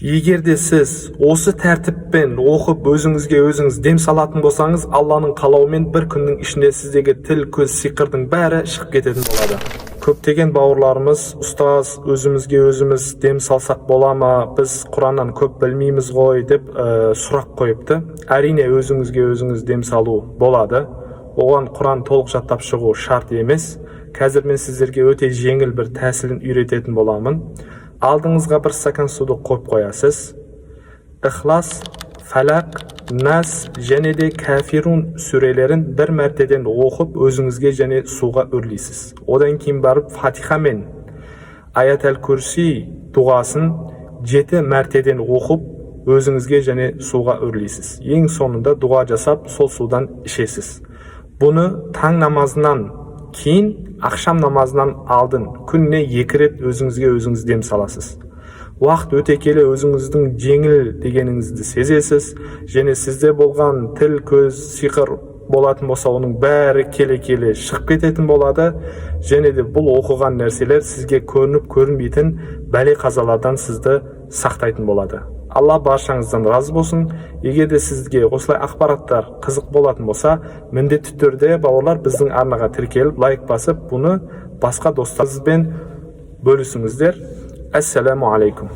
Егер де сіз осы тәртіппен оқып, өзіңізге өзіңіз дем салатын болсаңыз, Алланың қалауымен бір күннің ішінде сіздегі тіл, көз, сиқырдың бәрі шығып кететін болады. Көптеген бауырларымыз: «Ұстаз, өзімізге өзіміз дем салсақ бола ма, біз Құраннан көп білмейміз ғой», – деп сұрақ қойыпты. Әрине, өзіңізге өзіңіз дем салу болады, оған Құран толық жаттап шығу шарт емес. Қазір мен сіздерге өте жеңіл бір тәсілін үйрететін боламын. Алдыңызға бір стакан суды қойып қоясыз. Ықлас, Фалақ, Нас және де Кафирун сүрелерін бір мәртеден оқып, өзіңізге және суға үрлейсіз. Одан кейін барып Фатиха мен Аят әл Күрси дұғасын жеті мәртеден оқып, өзіңізге және суға үрлейсіз. Ең соңында дұға жасап, сол судан ішесіз. Бұны таң намазынан кейін, ақшам намазынан алдын күніне екі рет өзіңізге өзіңіз дем саласыз. Уақыт өте келе өзіңіздің жеңіл дегеніңізді сезесіз және сізде болған тіл, көз, сиқыр болатын болса, оның бәрі келе келе шығып кететін болады. Және де бұл оқыған нәрселер сізге көрініп көрінбейтін бәле қазалардан сізді сақтайтын болады. Алла баршаңыздан разы болсын. Егер де сізге осылай ақпараттар қызық болатын болса, міндетті түрде, бауырлар, біздің арнаға тіркеліп, лайк басып, бұны басқа достарыңызбен бөлісіңіздер. Ассаламу алейкум.